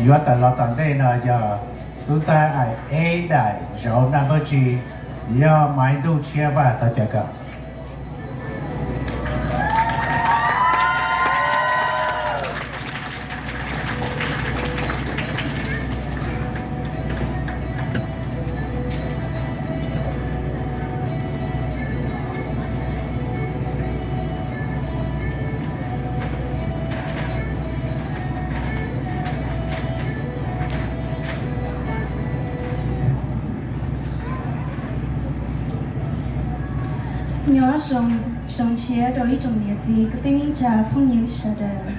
Yuav tawm los tom ntej no yog tub ntxhais Ais Eb Daim Zauv Naj Npawj Tsi, yog Maiv Ntuj Tshiab Vaj. Thov caw kawg. Nyob zoo, zoo siab rau ib tsoom niam txiv kwv tij neej tsa phooj ywg sawv daws.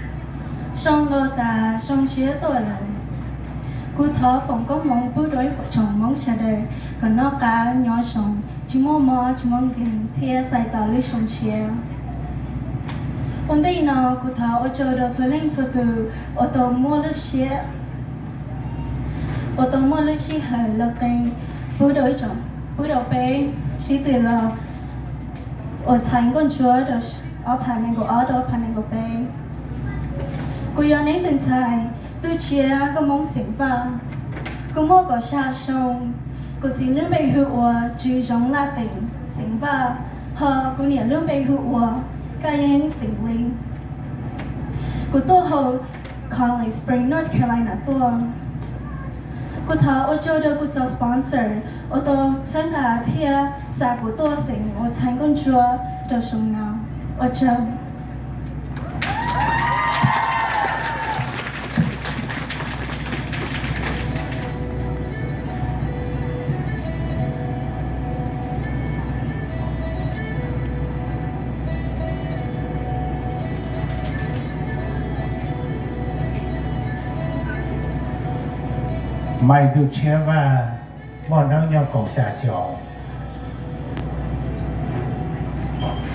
Zoo los tas zoo siab tuaj lawm. Kuv thov foom koob hmoov pub rau ib tsoom Hmoob sawv daws kom noj qab nyob zoo, tsis muaj mob tsis muaj nkeeg thiab txais tos lub zoo siab. Ua ntej no kuv thov ua tsaug rau txhua leej txhua tus uas tau muab lub siab, uas tau muab lub sij hawm los qee pub rau ib tsoom, pub rau peb sib tw los ua txhais nkauj ntsuab rau ob phav nees nkaum ob rau ob phav nees nkaum peb. Kuv yog neb tus ntxhais Ntuj Tshiab nkauj Hmoob xeem Vaj. Kuv muaj kaum xya xyoo. Kuv txiv lub npe hu ua Tswv Zoov Laj Teem xeem Vaj, ho kuv niam lub npe hu ua Kaj Yeeb xeem Lis. Kuv tuaj hauv Connelly Springs, North Carolina tuaj. Kuv thov ua tsaug rau kuv cov sponsor uas tau txhawb nqa thiab xa kuv tuaj xeem ua txhais nkauj ntsuab rau xyoo no. Ua tsaug. Maiv Ntuj Tshiab Vaj muaj hnub nyoog kaum xya xyoo.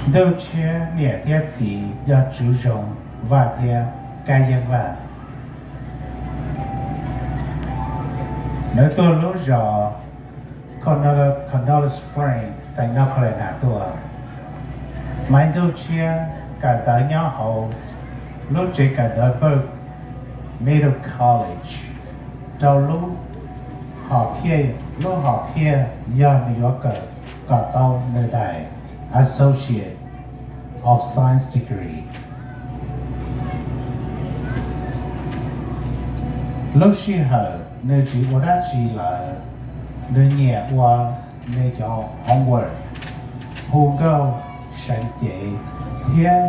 Ntuj Tshiab niam thiab txiv yog Tswv Zoov Vaj thiab Kab Yeeb Vaj. Nws tuaj lub zos Connelly Springs, xeev North Carolina tuaj. Maiv Ntuj Tshiab kawm ntawv nyob hauv lub tsev kawm ntawv Burke Middle College rau lub hom phiaj, lub hom phiaj yog nws yuav kawm kom tau nws daim Associate of Science degree. Lub sij hawm nws tsis ua dab tsi lawm, nws nyiam ua nws cov homework, hu nkauj, seev cev thiab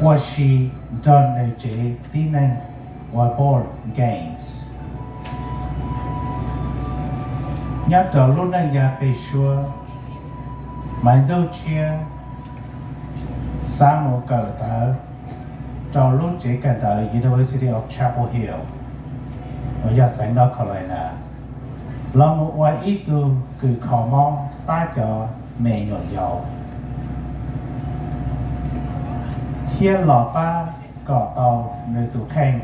ua si nrog nws tsev tib neeg ua board games. Nyob rau lub neej yav pem suab, Maiv Ntuj Tshiab xav mus kawm ntawv rau lub tsev kawm ntawv University of Chapel Hill uas yog xeev North Carolina, los mus ua ib tug kws kho mob pab cov me nyuam yaus thiab los pab kom tau nws tus kheej,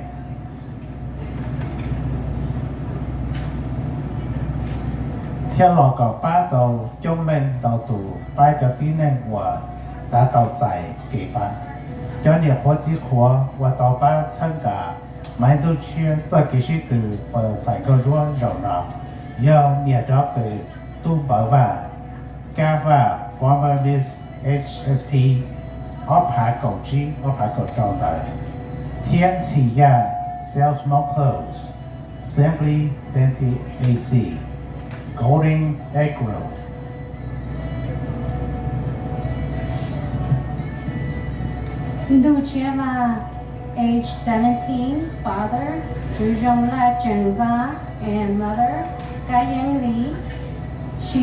thiab los kom pab tau coob leej ntau tus, pab cov tib neeg uas xav tau txais kev pab. Cov niam qhuav txiv qhuav uas tau pab txhawb nqa Maiv Ntuj Tshiab txoj kev sib tw ua txhais nkauj ntsuab zaum no yog niam Doctor Tub Npawv Vaj, Kab Vaj, former Miss H S P ob phav kaum tsib ob phav kaum rau ntawd, thiab Ntxhis Yaj, sells mom clothes, Simply Dainty A C, Golden Egg Roll. Ntuj Tshiab Vaj, age seventeen, father, Tswv Zoo Laj Tseem Vaj, and mother, Kab Yeeb Lis. She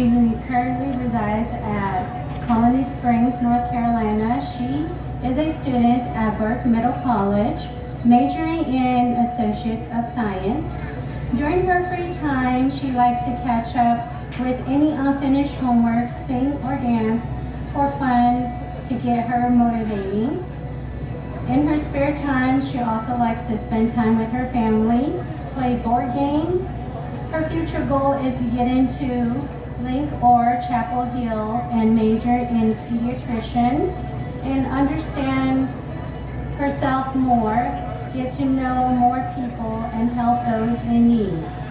currently resides at Colony Springs, North Carolina. She is a student at Burke Middle College, majoring in Associates of Science. During her free time, she likes to catch up with any unfinished homework, sing or dance for fun to get her motivating. In her spare time, she also likes to spend time with her family, play board games. Her future goal is to get into Link or Chapel Hill and major in pediatrician and understand herself more Get to know more people and help those in need.